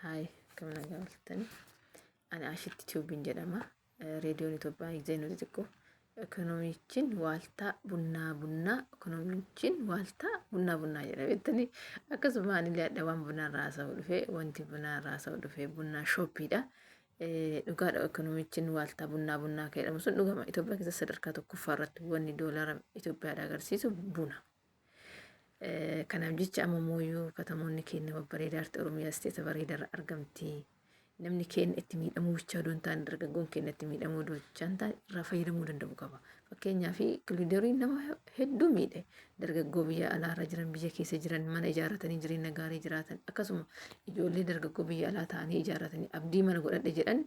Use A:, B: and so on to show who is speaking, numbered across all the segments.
A: Haay, akkam nagaa ooltani. Ani Ashitti Tiyuubiin jedhama. Reediyoon Itoophiyaa Igzeenuu xixiqqoo. Ekonomichiin waaltaa bunnaa bunnaa, ekonomichiin waaltaa bunnaa bunnaa jedha beektanii. Akkasuma anillee hadha waan bunaa irraa haasa'u dhufe, wanti bunaa irraa haasa'u dhufe bunnaa shooppiidha. Dhugaadha, ekonomichiin waaltaa bunnaa bunnaa kan jedhamu sun dhugama. Itoophiyaa keessa sadarkaa tokkoffaa irratti wanni doolara Itoophiyaadha agarsiisu buna. Kanaaf jecha amma mooyyuu katamoonni keenya babbareedaa arti Oromiyaa isteeta bareedarra argamti. Namni keenya itti miidhamuu bichaa odoo hin taane, dargaggoon keenya itti miidhamuu odoo bichaa hin taane, irraa fayyadamuu danda'u qaba. Fakkeenyaaf kiliidariin nama hedduu miidhe. Dargaggoo biyya alaarra jiran, biyya keessa jiran, mana ijaarratanii jireenya gaarii jiraatan, akkasuma ijoollee dargaggoo biyya alaa ta'anii ijaarratanii abdii mana godhadhe jedhan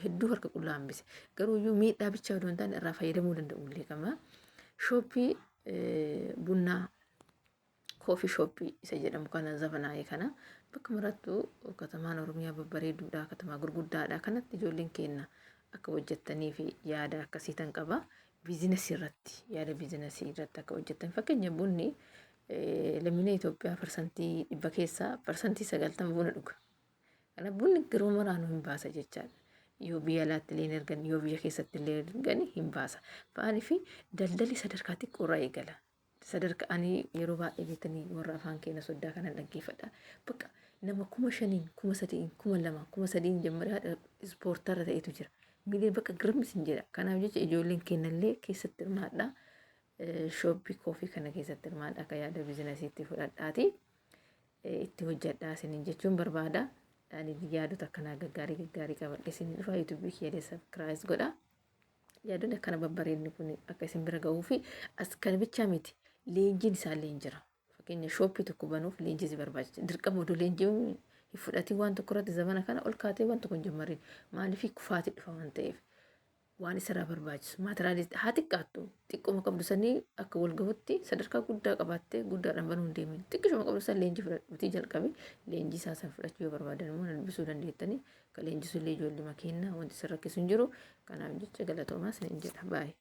A: hedduu harka qullaa hambise. Garuu iyyuu miidhaa bichaa odoo hin taane irraa fayyadamuu danda'u illee qaba. Shooppii bunnaa, koofii shooppii isa jedhamu kana, zafanaayee kana bakka marattuu katamaan Oromiyaa babbareeduudha, katamaa gurguddaadha. Kanatti ijoolleen keenya akka hojjettanii fi yaada akkasii tan qaba. Biizinasii irratti, yaada biizinasii irratti akka hojjettan. Fakkeenya bunni lammiilee Itoophiyaa 100% keessaa 90% buna dhuga. Kana bunni garuu maraanuu hin baasa jechaadha. Yoo biyya alaatti illee hin ergan, yoo biyya keessatti illee ergan hin baasa. Maaliif daldalli sadarkaa xiqqoorraa eegala. Sadarkaa ani yeroo baay'ee beektanii warra afaan keenya soddaa kanan dhaggeeffadha. Bakka nama 5,000n, 3,000n, 2,000, 3,000 jammaree haadha ispoortarra ta'etu jira. Miilee bakka girmis hin jedha. Kanaaf jecha ijoolleen keenyallee keessatti hirmaadha. Shooppii koofii kana keessatti hirmaadha, akka yaada biizinasiitti fudhadhaati. Itti hojjedhaa isiniin jechuun barbaada. Ani yaadota akkanaa gaggaarii gaggaarii qabadhe isiniin dhufa. Yuutuubii kiyya subscribe godha. Yaadonni akkana babbareedni kun akka isin bira ga'uu fi as kana bichaa miti, leenjiin isaallee hin jira. Fakkeenya shooppii tokko banuuf leenjii si barbaachisa. Dirqama odoo leenjii hin fudhatiin waan tokko irratti zamana kana ol kaatee waan tokko hin jammarin. Maaliif kufaatii dhufa waan ta'eef. Waan isarraa barbaachisu maateraalii haa xiqqaattu, xiqquma qabdu sanii akka wal gahutti sadarkaa guddaa qabaattee guddaadhaan banuu hin deemin. Xiqqishuma qabdu san leenjii fudhadhuutii jalqabi. Leenjii isaa san fudhachuu yoo barbaadan immoo na dubbisuu dandeettanii. Ka leenjisu illee ijoollee makiinaa, wanti isin rakkisu hin jiru. Kanaaf jecha galatoomaa isiniin jedha, baay'ee.